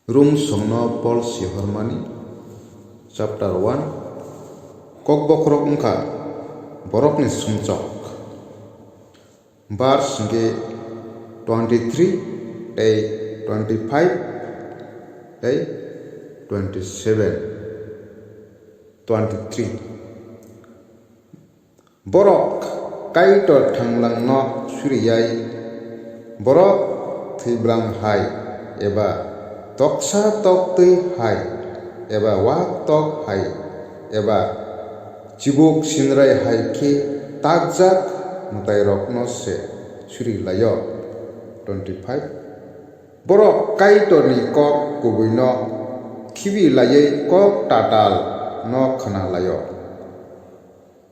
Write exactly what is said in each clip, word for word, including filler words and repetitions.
Rum songno Pol sihormani, chapter one, kok bokhorok wngkha borokni sumchok. Verse hwnkhe twenty-three tei twenty-five tei twenty-seven, twenty-three. Borok Kaitor thanglangno suriyai, borok thwiblang hai eba toksa toktwi hai eba wak tok hai eba chibuk sinrai hai khe takjak mwtairokno se suri lai-o. Twenty-five. Borok Kaitorni kok kubuino khibi laiwi kok tatal no khna lai-o.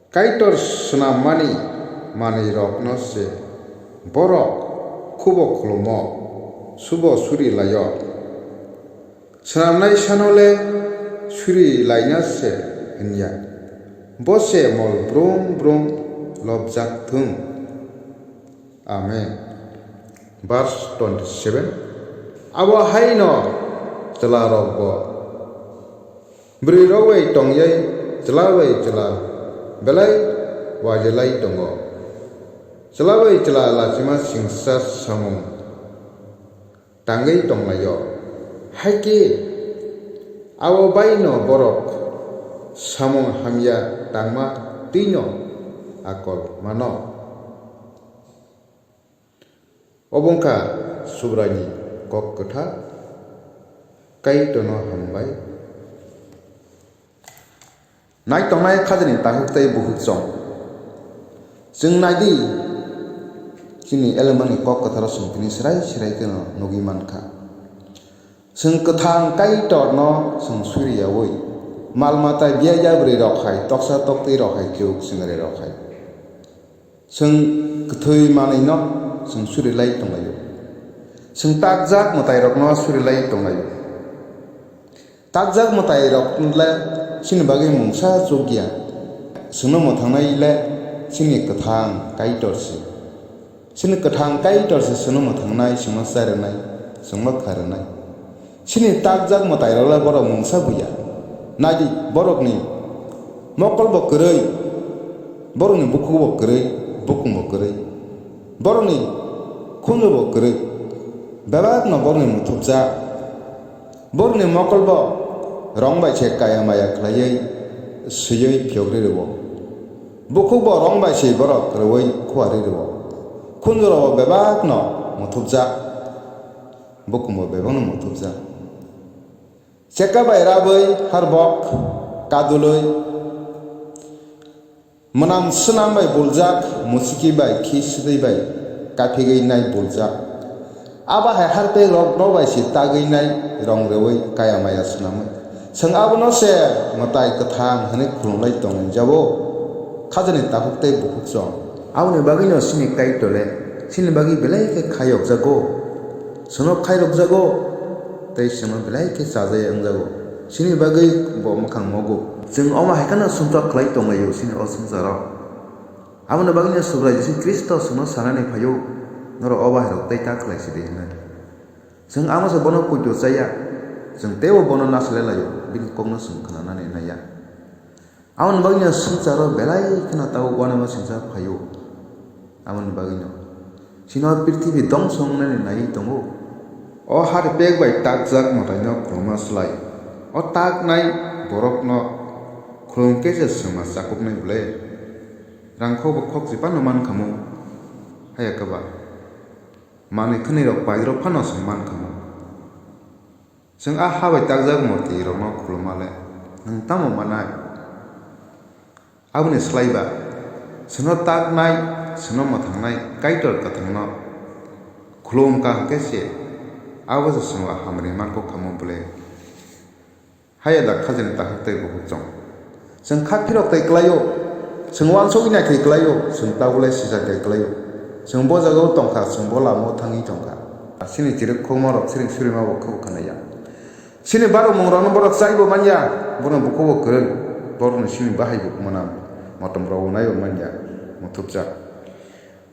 Kaitor swnammani manwirokno se borok khubo khulumo, subo suri lai-o. Swnamnai sano le suri laina se hwn ya, bo se mol brum brum lobjak thung. Amen. Verse twenty-seven. Abo haino chwlarokbo bwrwirok bai tongwi chwla bai chwla belai wajelai tongo. Chwla bai chwla lachima singsa samung tangwi tonglaio. Haikhe abo baino borok samung hamya tangma twino akol mano. Obo wngkha Subraini kok kwthar. Kaitorno hambai. Nai tongnai khajani takhuk tei bukhuk chong. Chwng nai di, chini elemani kok kwtharo chwng tini srai srai kheno nugwi mankha. Chwng kwthang Kaitorno chwng suriyaui, mal mata biyaya bwrwi rok hai, toksa toktwi rok hai, kiuk sinari rok hai. Chwng kwthwi manwino chwng surilai tonglaio. Chwng takjak mwtairokno surilai tonglaio. Takjak mwtairok le chini bagwi mungsa chukya. Chwngno mwthangnai le chini kwthang Kaitor se. Chini kwthang Kaitor se chwngno mwthangnai, chwngno cha rwnai, chwngno kha rwnai. Chini takjak mwtairok le borok mungsa buya. Naidi, borokni mokol bo kwrwi, borokni bukhuk bo kwrwi, bukung bo kwrwi, borokni khunju bo kwrwi, bebakno borokni muthubjak. Borokni mokol bo rong bai se kaya maya khlaiwi swiwi phiyok ri rwo. Bukhuk bo rong bai se borok rwui khuari rwo. Khunju rok bo bebakno muthubjak. Bukung bo bebakno muthubjak. Cheka bai rabwi harbok kadulwi mwnam swnam bai buljak, musiki bai khi swtwi bai kaphigwi nai buljak. Abo hai harpek rok no bai se tagwi nai rong rwui kaya maya swnamwi. Chwng abono se mwtai kwthang hwnwi khulumlai tongwi jabo. Khajani takhuk tei bukhuk chong. Aboni bagwino chini Kaitor le chini bagwi belai khe khaiyokjago. Chwngno khairokjago tei chwngno belai khe chajai wngjago. Chini bagwi bo mwkhang mogo. Chwng omo hai kheno sumsok khlai tonglaio chini o swngcharo. Aboni bagwino Subrai Jisu Khristo chwngno sanani phaio, norok o bahairok tei ta khlai sidi hwnwi. Chwng amo se bono poito chaya, chwng teibo bono nasilai laio, bini kokno chwng khnanani naiya. Aboni bagwino swngcharo belai kheno tabuk uanama singcha phaio. Aboni bagwino chini o prithibi dongso wngnani naiwi tongo. O harpek bai takjak mwtaino khulumna slai, o taknai borokno khulum khe se swngma chakuknai ble. Rangkhok bo khok chipano mankhamu, haya kwba manwi khwnwi rok paidrok phano se mankhamu. Chwng a ha bai takjak murti rokno khulumma le nwng tamo manai? Aboni slai ba, chwngno taknai, chwngno mwthangnai Kaitor kwthangno khulum ka hwnkhe se abo se chwngno hamri mankok khamu ble. Haya da khajani takhuk tei bukhuk chong. Chwng kha phirok tei kwlaio, chwng uansugwi naithai kwlaio, chwng tabulai sijak tei kwlaio. Chwng bo jagao tongkha, chwng bo lamao thangwi tongkha. Chini chirwk khokma rok siring surima bo khe bo khanaya. Chini baromung rokno borok chaibo manya, borokni bukhukbo kwrwng, borokni simi bahai bo mwnam, motom rok bo naibo manya, muthubjak.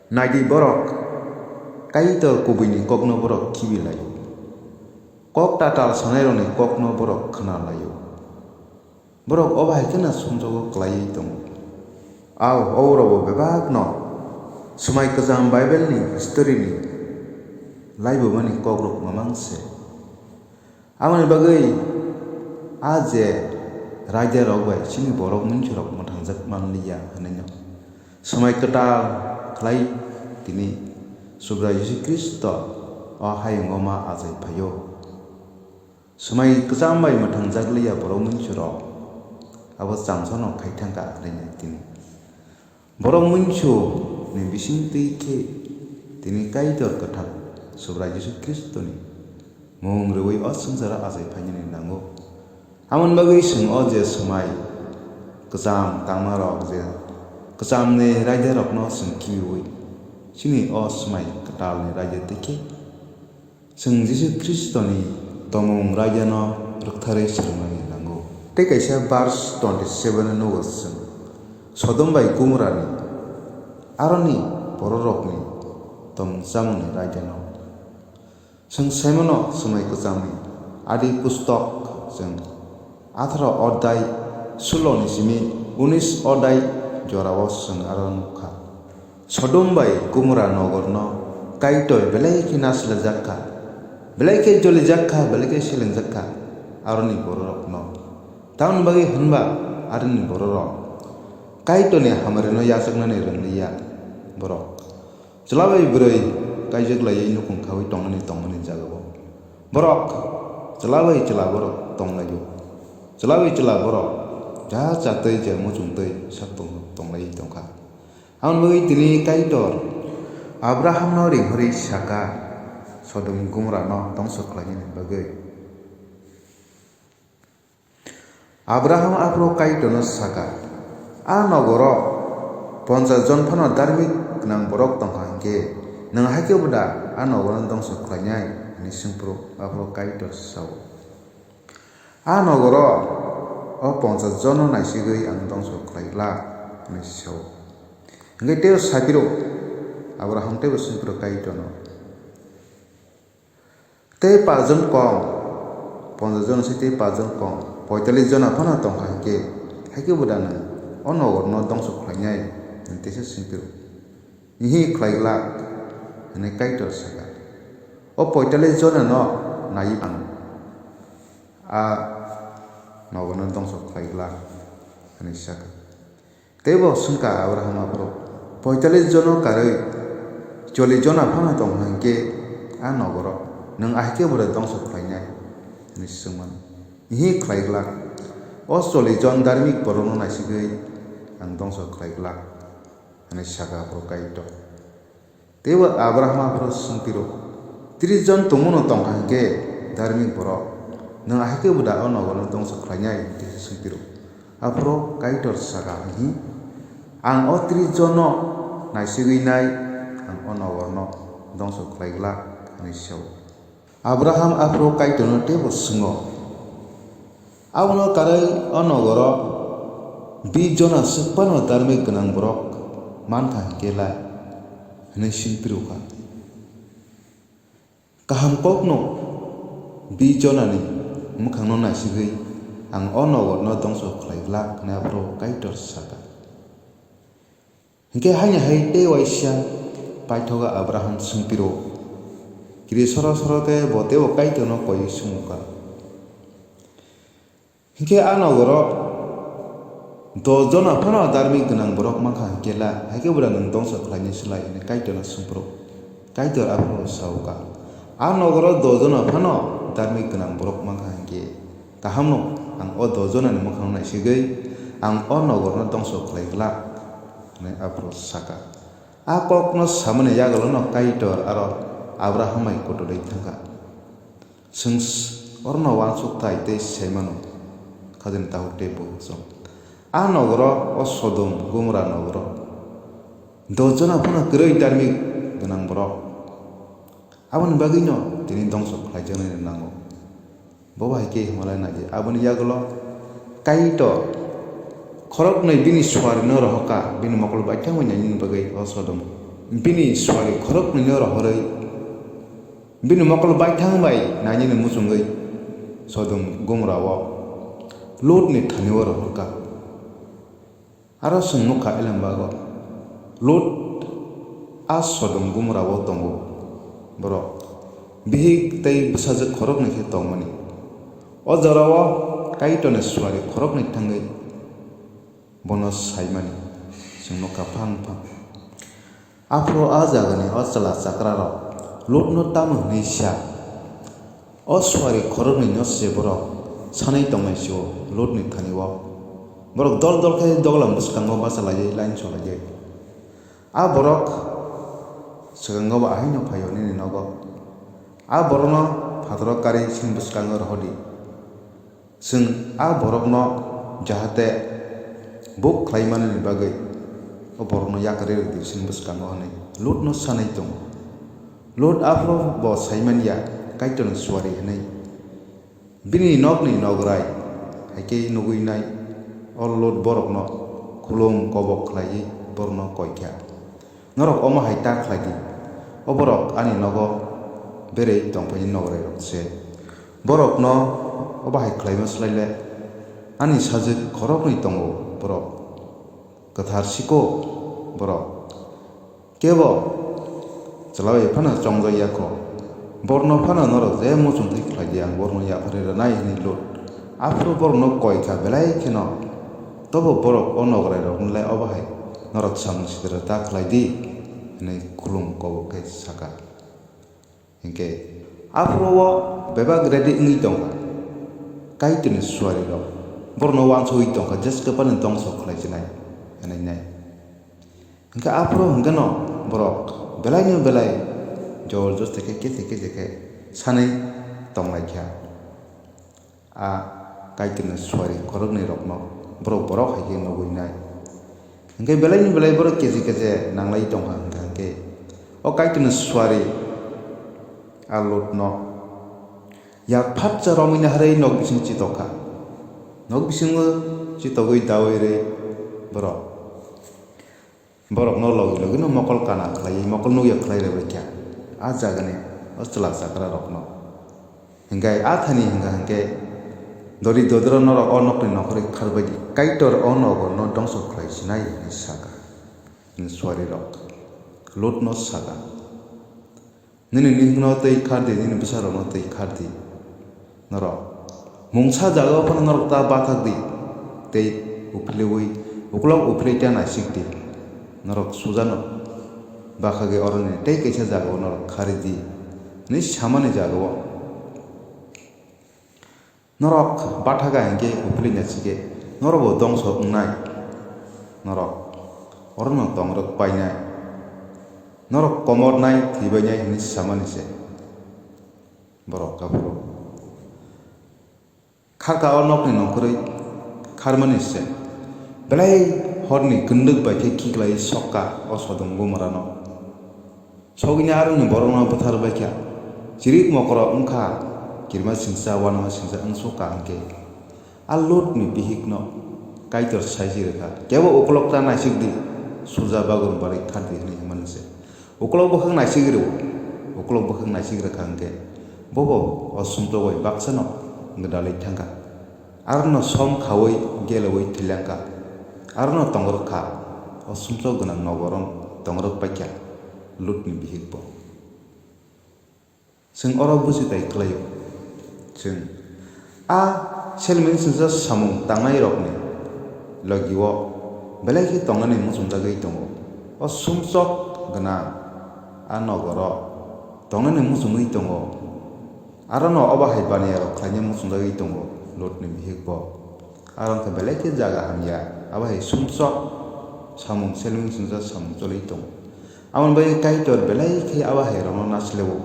Naidi borok, Kaitor kubuini kokno borok khibi lai. Kok tatal sanairokni kokno borok khna lai-o. Borok o bahai kheno sumjogo klaiwi tongo. Ao, oborokbo bebakno Swmai Kwcham Bible-ni history-ni laibumani kokrok mamang se. Aboni bagwi a je raidarok bai chini borok muichurok mwthangjak manliya hwnwi no Swmai Kwtal khlai tini Subrai Jisu Khristo o hayungo ma achai phaio. Swmai Kwcham bai mwthangjak liya borok muichurok abo chamsano khai thangkha hwnwi no tini. Borok muichu ni bisingtwi khe tini Kaitor kwthar Subrai Jisu Khristoni mung rwui o swngcharo achai phainani nango. Aboni bagwi chwng o je swmai kwcham tangmarok je kwchamni raidarokno chwng kibiui chini o swmai kwtalni raida tei khe Chwng Jisu Khristoni tongmung raidano rwktharwi swrwngna nango. Tei kaisa verse twenty seven o nugo chwng Sodom bai Gomorani aroni bororokni tongmung chamungni raidano. Chwng saimano swmai kwchangni adi pustok chwng atharo odai sulo ni simi unis odai jorao chwng aro nukha. Sodom bai Gomora nogorno Kaitor belai khe nasilajak kha, belai khe jolijak kha, belai khe selengjak kha aroni bororokno. Tamoni bagwi hwnba aroni bororok Kaitorni hamrino yachaknani rwngliya borok. Chwla bai bwrwi kaijak laiwi nukung khaui tongnani tongmani jagao borok chwla bai chwla borok tonglaio. Chwla bai chwla borok ja chatwi ja muchungtwi sak tong-, tonglaiwi tongkha. Aboni bagwi tini Kaitor Abrahamno ringhorwi saka, Sodom Gomorano dongso khlainani bagwi. Abraham aphuru Kaitorno saka, "A nogoro ponchas jon phano dharmik gwnang borok tongkha hinkhe, nwng hai khe bo da a nogorno dongso khlainai?" hwnwi swngphuru aphuru Kaitor sao. "A nogoro o ponchas jono naisigwi ang dongso khlai glak," hwnwi sao. Hinkhe teibo saphiro Abraham teibo swngphiro Kaitorno, "Tei pajon kong, ponchas jon se tei pajon kong, poitalis jona phano tongkha hinkhe, hai khe bo da nwng o nogorno dongso khlainai?" hwnwi teisa swngphiro. "Ihi khlai glak," hwnwi Kaitor saka. "O poitalis jonano naiwi ang a nogorno dongso khlai glak," hwnwi saka. Teibo swngkha Abraham aphuru, "Poitalis jono karwi chollis jona phano tongkha hinkhe a nogoro nwng ahai khe bo da dongso khlainai?" hwnwi swngmano. "Ihi khlai glak, o chollis jon dharmik borokno naisigwi ang dongso khlai glak," hwnwi saka aphuru Kaitor. Teibo Abraham aphuru swngphiro, "Tris jon tongmano tongkha hinkhe dharmik borok, nwng ahai khe bo da o nogorno dongso khlainai?" hwnwi swngphiro. Aphuru Kaitor saka hihi, "Ang o tris jono naisigwi nai, ang o nogorno dongso khlai glak," hwnwi sao. Abraham aphuru Kaitorno teibo swngo, "Abono karwi o nogoro bis jona swk phano dharmik gwnang borok mankha hinkhe lai?" hwnwi swngphirokha. "Kaham kokno bis jonani mwkhangno naisigwi ang o nogorno dongso khlai glak," hwnwi aphuru Kaitor saka. Hinkhe haini hai tei waisa paithogo Abraham swngphiro, kiri soro soro khe bo teibo Kaitorno koiwi swngo kha. Hinkhe a nogoro dos jona phano dharmik gwnang borok mankha hinkhe la, hai khe bo da nwng dongso khlainai se lai hwnwi Kaitorno swngphiro. Kaitor aphuru sao kha, "A nogoro dos jona phano dharmik gwnang borok mankha hinkhe, kahamno ang o dos jonani mwkhangno naisigwi ang o nogorno dongso khlai glak," hwnwi aphuru saka. A kokno samani yagulono Kaitor aro Abraham bai kotorwi thangkha. Chwng s-, orno uansuk thai tei sai mano, khajani takhuk tei bukhuk chwng. A nogoro, o Sodom, Gomora nogoro dos jona phano kwrwi dharmik gwnang borok. Aboni bagwino tini dongso khlaijaknai nango. Bo bai khe hwnmalai nai di. Aboni yagulo Kaitor khoroknwi bini suarino rohorkha, bini mokol baithangwi nainani bagwi o Sodom. Bini suari khoroknwino rohorwi Bini mokol baithang bai nainani muchungwi Sodom Gomorrao Lotni thani-o rohorkha. Aro chwng nukha Elembago, Lot a Sodom Gomorrao tongo borok, bihik tei bwsajwk khoroknwi khe tongmani. O jorao Kaitorni suari khoroknwi thangwi bono saimani chwng nukha phang phang. Aphuru a jagani o chwla chakrarok Lotno tamo hwnwi sa, o suari khoroknwino se borok sanwi tongnai sio Lotni thani-o. Borok dol dol khe doglam bwskango bachalaiwi line solaiwi. A borok swkango bo ahaino phaio nini nogo. A borokno phataro karwi sini bwskango rohordi. Chwng a borokno jahate buk khlai manani bagwi o borokno yakarwi rwdi chwng bwskango hwnwi Lotno sanwi tongo. Lot aphuru bo sai man ya Kaitorni suari hwnwi. Bini nokni nograi hai khe nugwi nai o Lot borokno khulum kobok khlaiwi borokno koi kha. Norok omo hai ta khlai di, o borok ani nogo berwi tongphaini nograirok se. Borokno obo hai khlaima slai le ani sajwk khoroknwi tongo borok, kwthar siko borok. Kebo chwla bai phano chongjak ya kho. Borokno phano norok je muchungtwi khlai di, ang borokno yapharwi rwnai, hwnwi Lot aphuru borokno koi kha belai kheno. Tobo borok o nograirokno le obo hai norok samung sitra ta khlai di, hwnwi khulum kobok khe sa kha. Hinkhe aphuru o bebak ready wngwi tong kha Kaitorni suarirok, borokno uansugwi tong kha, jeske phano dongso khlai chinai, hwnwi nai. Hinkhe aphuru hinkhe no borok belai no belai jor joste khe kese kese khe sanwi tong lai kha. A Kaitorni suari khoroknwi rokno borok borok hai khe nugwi nai. Hinkhe belai ni belai borok kechi keche nanglai tong kha hinkhe, hinkhe o Kaitorni suari a Lotno yak phatsa romwi naharwi nok bising chitok kha. Nok bisingo chitogwi dawi rwi borok Borokno logi logi no mokol kana khlaiwi mokol nukya khlai rwbaikha a jagani o chwla chakrarokno. Hinkhe a thani hwnkha hinkhe, dori dodro norok o nokni nokhorwi kharbaidi, Kaitor o nogo no dongso khlai sinai, hwnwi sakha, hwnwi suarirok Lotno sakha. Nini nihikno twi khar di, nini bwsarokno twi khar di. Norok mungsa jagao phano norok ta bathak di, tei uphilwi, uklok uphilwi ta naisik di. Norok sujano bakhagwi oroni tei kaisa jagao norok khari di, hwnwi samani jagao. Norok bathaga hinkhe uphilwi naisikhe norokbo dongso wngnai. Norok orono tongrwk painai. Norok komornai, thwibainai hwnwi samani se borok aphuru. Kharka o nokni nongkhorwi kharmani se belai horni kwndwk bai khe khiklaiwi sokka o Sodom Gomorano. Sogwini aroni borokno bwtharbaikha. Chirik mokoro wngkha, kirima singcha, uanama singcha wngsukha hinkhe. A Lotni bihikno Kaitor saisi rwkha, kebo uklok ta naisik di, suja bagrum barwi khar di, hwnwi himani se. Uklok bwkhak naisik rwo, uklok bwkhak naisik rwkha hinkhe, bobo o sumtok bai baksano gwdalwi thangkha. Arono som khaui gelwi thwilangkha. Arono tongrwk kha, o sumsok gwnang nogoron tongrwk paikha Lotni bihikbo. Chwng oro buji tai khlaio. Chwng a selming singcha samung tangnairokni logio belai khe tongnani muchungjagwi tongo. O sumsok gwnang a nogoro tongnani muchungwi tongo. Arono obo hai baniyarok khlaina muchungjagwi tongo Lotni bihikbo. Aro wngkha belai khe jaga hamya, abo hai sumsok samung selming singcha samung choliwi tongo. Aboni bagwi Kaitor belai khe abo hai rokno nasileo,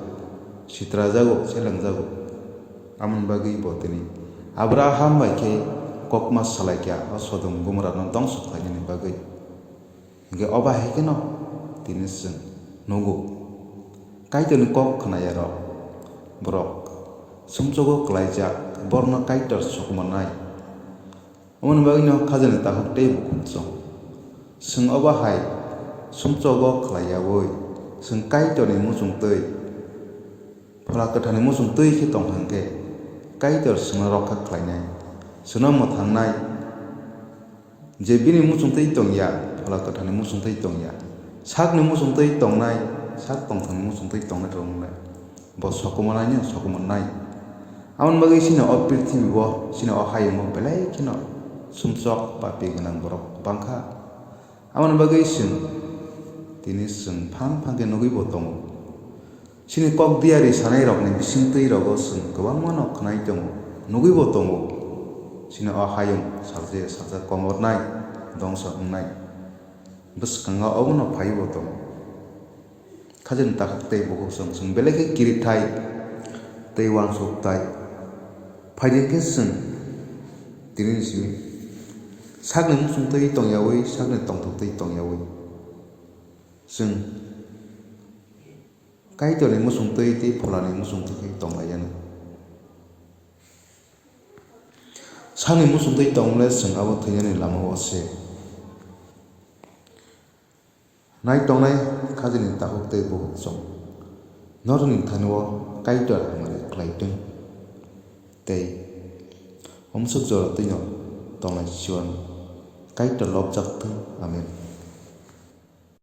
sitrajago, selengjago. Aboni bagwi bo tini Abraham bai khe kokma salaikha o Sodom Gomorano dongso khlainani bagwi. Hinkhe obo hai kheno tini chwng nugo, Kaitorni kok khwnayarok, borok sumsogo klaijak, borokno Kaitor sokmanai. Omoni bagwino khajani takhuk tei bukhuk chwng. Chwng obo hai sumsogo khlaiyaui, chwng Kaitorni muchung twi Phola Kwtharni muchung twi khe tong thang khe, Kaitor chwngno rokha khlainai, chwngno mwthangnai. Je bini muchung twi tong ya, Phola Kwtharni muchung twi tong ya, sakni muchung twi tongnai, sak tongthokni muchung twi tongnai rok wngnai, bo sokomornaino sokomornai. Aboni bagwi chini o prithibi o, chini o hayungo belai kheno sumsok papi gwnang borok bang kha. Aboni bagwi chwng tini chwng phang phang khe nugwi bo tongo. Chini kok diyari sanairokni bisingtwi rogo chwng kwbangmano khwnai tongo, nugwi bo tongo. Chini o hayung salsa salsa komornai, dongsa wngnai. Bwskango obono phaiwi bo tongo. Khajani takhuk tei bukhuk chwng, chwng belai khe kirithai tei uansuk tai. Phaidi khe chwng tini simi sakni muchung twi tong yaui, sakni tongthok twi tong yaui. Chwng Kaitorni muchung twi tei Pholani muchung twi khe tong lai ya nw. Sakni muchung twi tong le chwng abo thwinani lama o se. Nai tongnai khajani takhuk tei bukhuk chwng, norokni thani o Kaitor hamari khlai thung tei omswk jora twino tongnai Sion Kaitor lobjak thung. Amen.